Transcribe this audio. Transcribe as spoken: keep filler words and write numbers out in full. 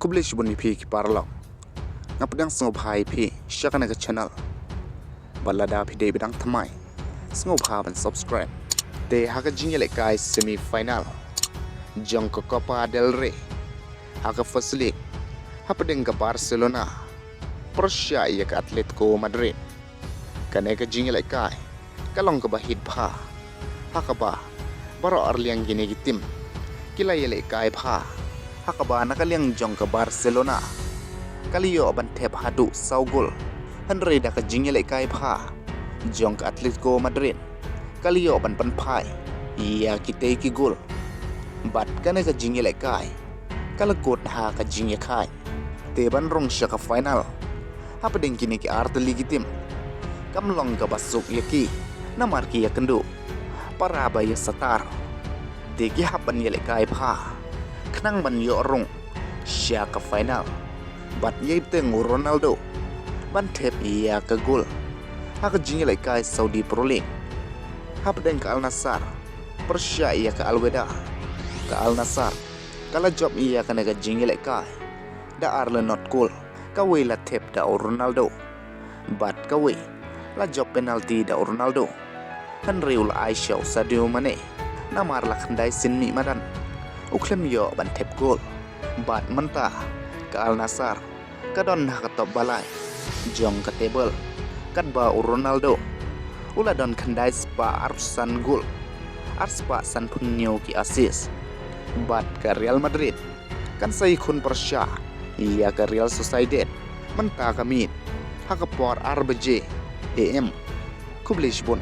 Khublei shibun ïa phi ki paralok. Nga pdiang sngewbha ïa phi sha kane ka channel. Bad lada phi dei ba dang thymmai, sngewbha ban subscribe. Te ha ka jingïalehkai semi final jong ka Copa del Rey ha ka first leg, hapdeng ka Barcelona pyrshah ïa ka Atletico Madrid, kane ka jingïalehkai ka long kaba hit bha, ha kaba baroh arliang kine ki tim ki la ïalehkai bha, ha kaba na ka liang jong ka Barcelona ka la ïoh ban thep haduh saw gol, hynrei da ka jingïalehkai bha jong ka Atletico Madrid ka la ïoh ban pynphai ïa kitei ki gol. Bad kane ka jingïalehkai ka la kut ha ka jingïakhaiñ. Te ban rung sha ka final, hapdeng kine ki artylli ki tim, kam long kaba suk ïa ki, namar ki ïakynduh para ba ïasatar. Te ki hap ban ïalehkai bha khnang ban ïoh rung sha ka final. Bad ïai bteng u Ronaldo ban thep ïa ka gol ha ka jingïalehkai Saudi Pro League, hapdeng ka Al Nassr pyrshah ïa ka Al Wehda. Ka Al Nassr ka la jop ïa kane ka jingïalehkai da ar la not gol, kawei la thep da u Ronaldo bad kawei la jop penalti da u Ronaldo, hynrei u la ai sha u Sadio Mane, namar la khyndai sien mih madan u khlem ïoh ban thep gol. Bad mynta ka Al Nassr ka don ha ka top balai jong ka table, katba u Ronaldo u la don khyndai spah arphew san gol, ar spah sanphew hynñiew ki assist. Bad ka Real Madrid kan sa ïakhun pyrshah ïa ka Real Sociedad mynta ka miet ha ka por ar baje A M. Khublei shibun.